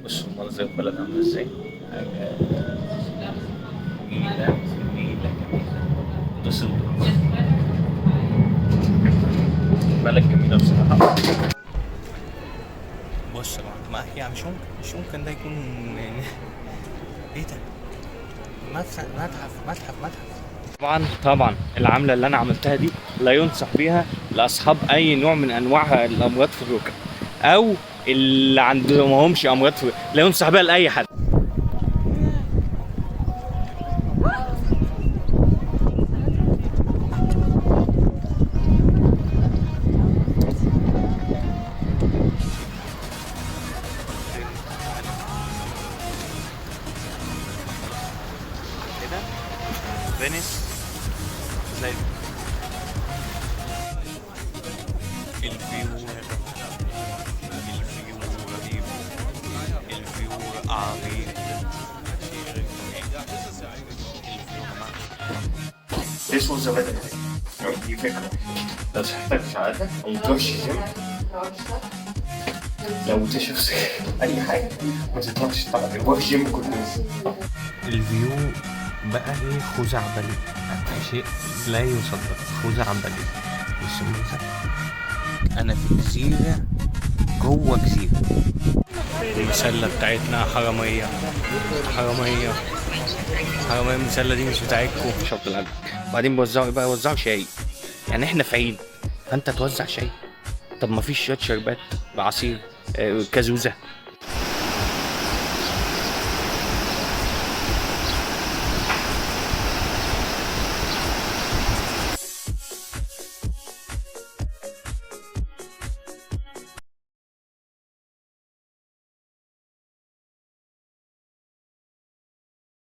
بصوا منظر البلد عامل ازاي، حاجة جميلة جميلة جميلة. دوسلدورف بلد جميلة بصراحة. بص بقى، ما يعني مش ممكن، مش ممكن ده يكون ايه ده؟ متحف متحف متحف متحف. طبعا طبعا العملة اللي انا عملتها دي لا ينصح بيها لاصحاب اي نوع من انواع الامراض في الركب، او اللي عندهمش امراض في الركب، لا ينصح بيها لاي حد. كده فينيس زي ال view، ال view رهيب، ال view عظيم، شيء غير طبيعي. ال view يا جماعة. This was a better day. دي فكرة، لو صحتك مش على قدك وما تروحش الجيم، لو تشوف اي حاجة ما تطلعش، طبعا روح الجيم كل يوم. ال view بقى ايه؟ خزعبلي، شيء لا يصدق، خزعبلي. بص المنظر، انا في جزيرة جوه جزيرة. المسلة بتاعتنا حرامية حرامية حرامية، المسلة دي مش بتاعتكم. شط القلب. بعدين بيوزعوا ايه بقى؟ وزعوا شاي، يعني احنا في عيد فانت توزع شاي؟ طب ما فيش شوية شربات بعصير، كازوزة؟